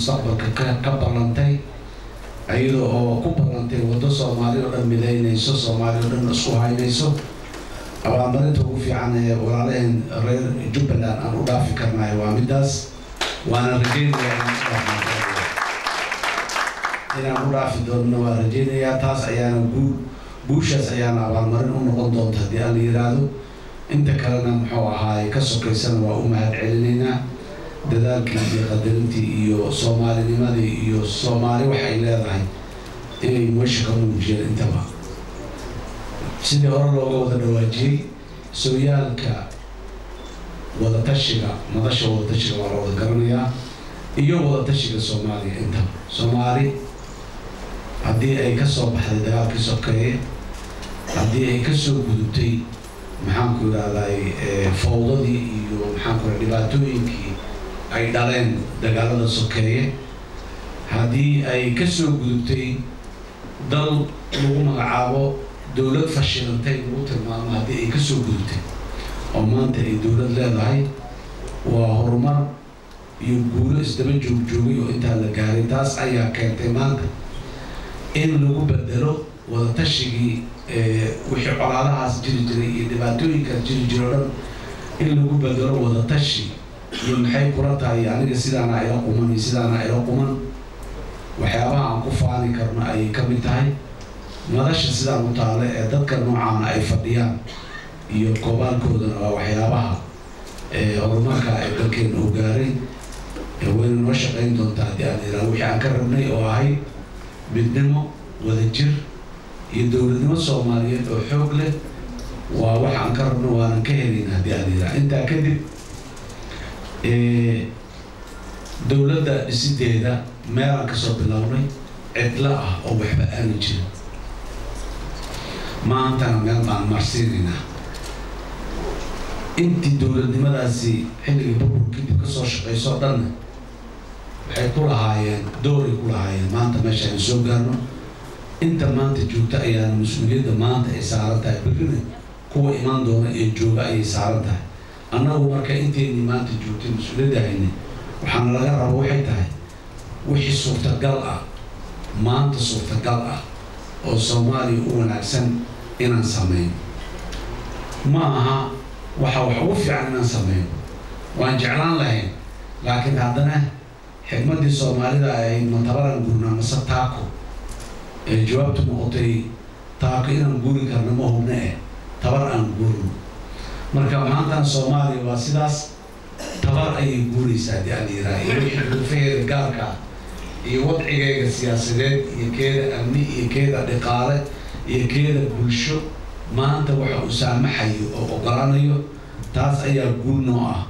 Mustaqbalka ka ballantay, iyada oo ku ballantay waddo Soomaali oo dhan midaynayso, Soomaali oo dhan isku haynayso. Abaalmarinta ugu fiican ee walaalaheen reer Jubbaland aan u dhaafi karnaay waa middaas, waana rajaynayaa inaan u dhaafi doonno, waan rajaynayaa. Taas ayaana guul, guushaas ayaana abaalmarin u noqon doonta haddii Alla yiraahdo. Inta kalena, muxuu ahaay, ka sokaysana waa u mahad celinaynaa dadaalkii iyo qadarintii iyo soomaalinimadii iyo Soomaali waxay leedahay inay meesha ka muujiyeen. Intaba sidii hore looga wada dhawaajiyey, sooyaalka wadatashiga, madasha wadatashiga waa la wada garanayaa iyo wadatashiga Soomaaliya. Intaba Soomaali haddii ay ka soo baxday dagaalkii sokeeye, haddii ay ka soo gudubtay, maxaanku yidhahday, fawdadii iyo, maxaanku yidhahda, dhibaatooyinkii ay dhaleen dagaalada sokeeye, haddii ay ka soo gudubtay dal lagu magacaabo dowlad fashilantay lagu tilmaamo, haddii ay ka soo gudubtay oo maanta ay dowlad leedahay, waa horumar iyo guulo isdaba joogjoogay oo intaa la gaaray. Taas ayaa keentay maanta in lagu bedelo wadatashigii wixii colaadahaas jiri jiray iyo dhibaatooyinkaas jiri jiro dhan, in lagu bedelo wadatashi iyo maxay kula tahay, aniga sidaana ila quman iyo sidaana ila quman. Waxyaabaha aan ku faani karno ayay ka mid tahay madasha sidaan u taale ee dadka noocaana ay fadhiyaan iyo koobaalkoodana. Waa waxyaabaha horumarka ee dalkeena u gaaray, wayna noo shaqayn doontaa haddii aan iraa wixii aan ka rabnay oo ahayd midnimo, wadajir iyo dowladnimo Soomaaliyeed oo xoog leh. Waa waxa aan ka rabno, waanan ka helayn haddii aan iraa. Intaa kadib, dowladda dhisideeda meelaan kasoo bilownay cidlo ah oo waxba aanu jirin, maantana meel baan marsiinaynaa. Intii dowladnimadaasi xilligii burbur kadib kasoo shaqaysoo dhanna waxay ku lahaayeen dooray ku lahaayeen maanta meesha aynu soo gaarno. Inta maanta joogta ayaana mas-uuliyadda maanta ay saaran tahay, berrina kuwa imaan doona ee jooga ayay saaran tahay. Annagu marka inteynii maanta joogtay mas-uuliyadda haynay, waxaana laga rabo waxay tahay wixii suurtagal ah, maanta suurtagal ah oo Soomaaliya u wanaagsan inaan sameyno. Ma aha waxa wax ugu fiican inaan sameyno, waan jeclaan lahayn, laakiin haddana xikmaddii Soomaalida ahayd, ma tabaraan guurnaa mase taako, ee jawaabtu noqotay taako inaan guuri karno ma hubna, eh tabar aan guurno. Marka maantana Soomaaliya waa sidaas, tabar ayay guuraysaa haddii aan yiraah, iyo wixii duruufaheeda gaarka ah iyo wadcigeega siyaasadeed iyo keeda amni iyo keeda dhaqaale iyo keeda bulsho maanta waxa uu saamaxayo oo ogolaanayo, taas ayaa guul noo ah.